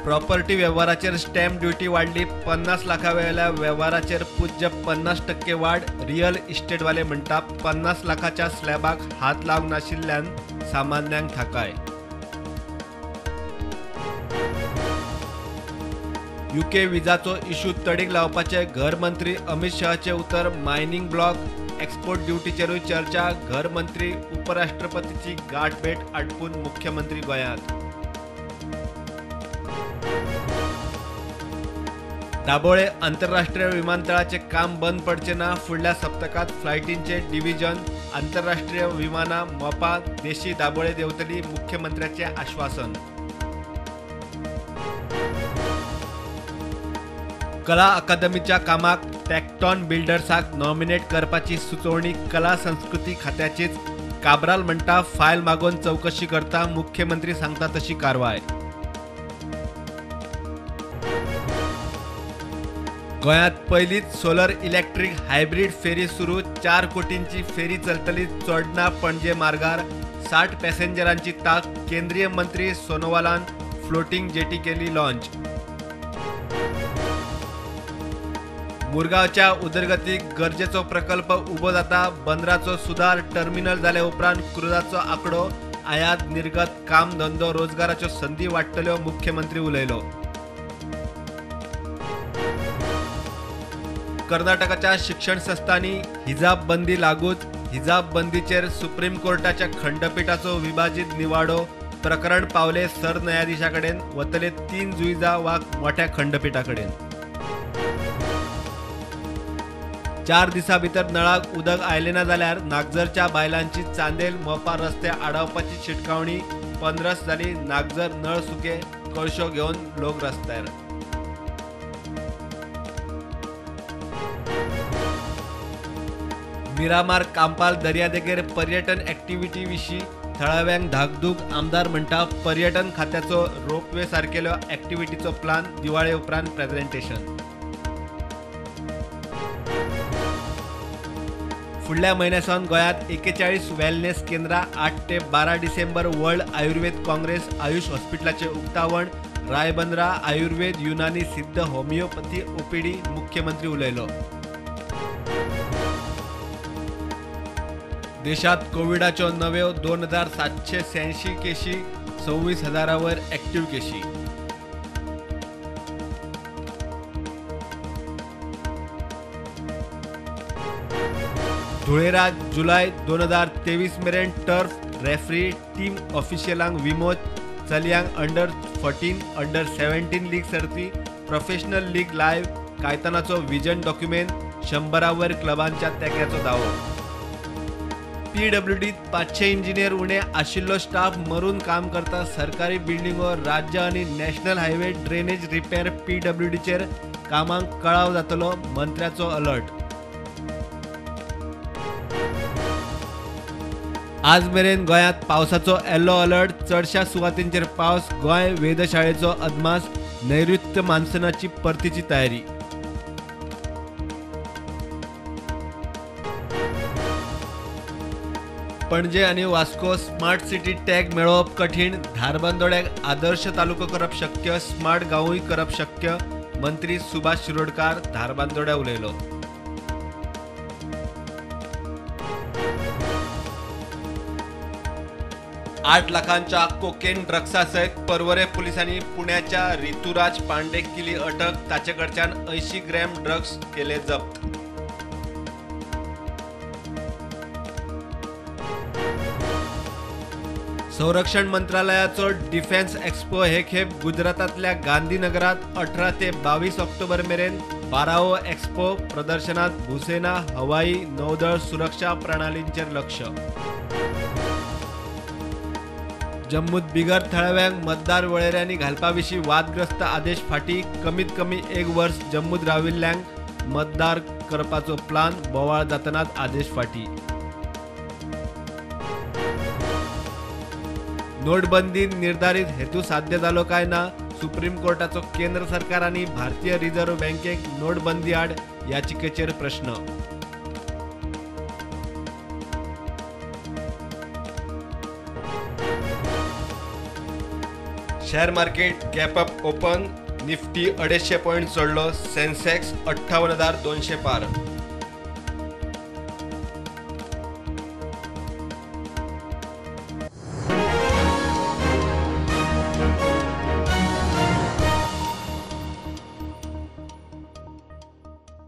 Property वेव्हाराचेर stamp duty वाडली. 50 लाखां वेल्या वेव्हाराचेर पुज्य 50% वाड. रियल इस्टेटवाले म्हणटा 50 लाखाच्या स्लॅबाक हात लावंक नाशिल्ल्यान सामान्यांक थाकाय. युके विजाचो इश्यू तडीक लावपाचे घर मंत्री अमित शहाचे उतर. मायनिंग ब्लॉक एक्सपोर्ट ड्युटीचेरूय चर्चा. घर मंत्री उपराष्ट्रपतीची गाठभेट आटपून मुख्यमंत्री गोंयांत. दाबोळे आंतरराष्ट्रीय विमानतळाचे काम बंद पडचे ना. फुडल्या सप्तकात फ्लायटींचे डिव्हिजन. आंतरराष्ट्रीय विमानां मोपा देशी दाबोळे देंवतली. मुख्यमंत्र्याचे आश्वासन. कला अकादमीच्या कामाक टॅक्टॉन बिल्डर्साक नॉमिनेट करपाची सुचोवणी कला संस्कृती खात्याचीच. काब्राल म्हणटा फायल मागोवन चवकशी करता. मुख्यमंत्री सांगता तशी कारवाय. गोंयांत पयलीच सोलर इलेक्ट्रीक हायब्रीड फेरी सुरू. 4 कोटींची फेरी चलतली. चोडणा पणजे मार्गार 60 पॅसेंजरांची तांक. केंद्रीय मंत्री सोनोवालान फ्लोटिंग जेटी केली लॉन्च. मुरगांवच्या उदरगतीक गरजेचो प्रकल्प उबो जाता. बंदराचो सुदार टर्मिनल जाले उपरांत क्रुजाचो आंकडो आयात निर्गत काम धंदो रोजगाराच्यो संदी वाडटल्यो. मुख्यमंत्री उलयलो. कर्नाटकाच्या शिक्षण संस्थांनी हिजाब बंदी लागूच. हिजाब बंदीचेर सुप्रीम कोर्टाच्या खंडपीठाचो विभाजीत निवाडो. प्रकरण पावले सरन्यायाधीशा कडेन. वतले 3 जुईजा वा मोठ्या खंडपीठा कडेन. 4 दिसां भितर नळाक उदक आयलें ना जाल्यार नागझरच्या बायलांची चांदेल मोपा रस्ते आडावपाची शिटकावणी. 15 जाली नागझर नळ सुके. कळशो घेवन लोक रस्त्यार. मिरामार कांपाल दर्यादेगेर पर्यटन ऍक्टिव्हिटी विशीं थळाव्यांक धाकधूक. आमदार म्हणटा पर्यटन खात्याचो रोपवे सारकेल्यो ऍक्टिव्हिटीचो प्लान दिवाळे उपरांत प्रेझेंटेशन. फुडल्या म्हयन्या सावन गोंयांत 41 वेलनेस केंद्रां. 8 ते 12 डिसेंबर वर्ल्ड आयुर्वेद काँग्रेस. आयुष हॉस्पिटलाचें उक्तावण. रायबंदरा आयुर्वेद युनानी सिद्ध होमिओपॅथी ओपीडी. मुख्यमंत्री उलयलो. देशात कोविडाच्यो नव्यो 2786 केशी. 26,000 वयर ऍक्टिव्ह केशी. धुळेरात जुलय 2023 मेरेन टर्फ रेफ्री टीम ऑफिशियलांक विमो. चलयांक अंडर 14 अंडर 17 लीग सर्ती. Professional league live. कायतानाचो विजन डॉक्युमेंट. 100 वयर क्लबांच्या तेंक्याचो दावो. पीडब्ल्यूडीत 500 इंजिनियर उणे आशिल्लो स्टाफ मरून काम करता. सरकारी बिल्डिंगो राज्य आनी नॅशनल हायवे ड्रेनेज रिपेर पीडब्ल्यूडीचेर कामांक कळाव जातलो. मंत्र्याचो अलर्ट. आज मेरेन गोंयांत पावसाचो येलो अलर्ट. चडशा सुवातींचेर पावस. गोंय वेधशाळेचो अदमास. नैऋत्य मान्सूनाची परतीची तयारी. पणजे आनी वास्को स्मार्ट सिटी टॅग मेळोवप कठीण. धारबांदोड्याक आदर्श तालुको करप शक्य. स्मार्ट गांवूय करप शक्य. मंत्री सुभाष शिरोडकार धारबांदोड्या उलयलो. आठ लाखांच्या कोकेन ड्रग्सा सयत पर्वरे पुलिसांनी पुण्याच्या ऋतुराज पांडेक केली अटक. ताचे कडच्यान 80 ग्रॅम ड्रग्स केले जप्त. संरक्षण मंत्रालयाचो डिफेन्स एक्स्पो हे खेप गुजरातांतल्या गांधीनगरात 18 ते 22 ऑक्टोबर मेरेन. 12वो एक्स्पो प्रदर्शनात भूसेना, हवाई, नौदळ सुरक्षा प्रणालींचेर लक्ष. जम्मूत बिगर थळाव्यांक मतदार वळेऱ्यांनी घालपा विशीं वादग्रस्त आदेश फाटीं. कमीत कमी 1 वर्स जम्मूत राविल्ल्यांक मतदार करपाचो प्लान. बोवाळ जातनाच आदेश फाटीं. नोटबंदीन निर्धारित हेतू साध्य जालो काय ना? सुप्रीम कोर्टाचो केंद्र सरकार आनी भारतीय रिझर्व्ह बँकेक नोटबंदी आड याचिकेचेर प्रश्न. Share market gap up open. Nifty 250 point चढलो. सेन्सेक्स 58,200 पार.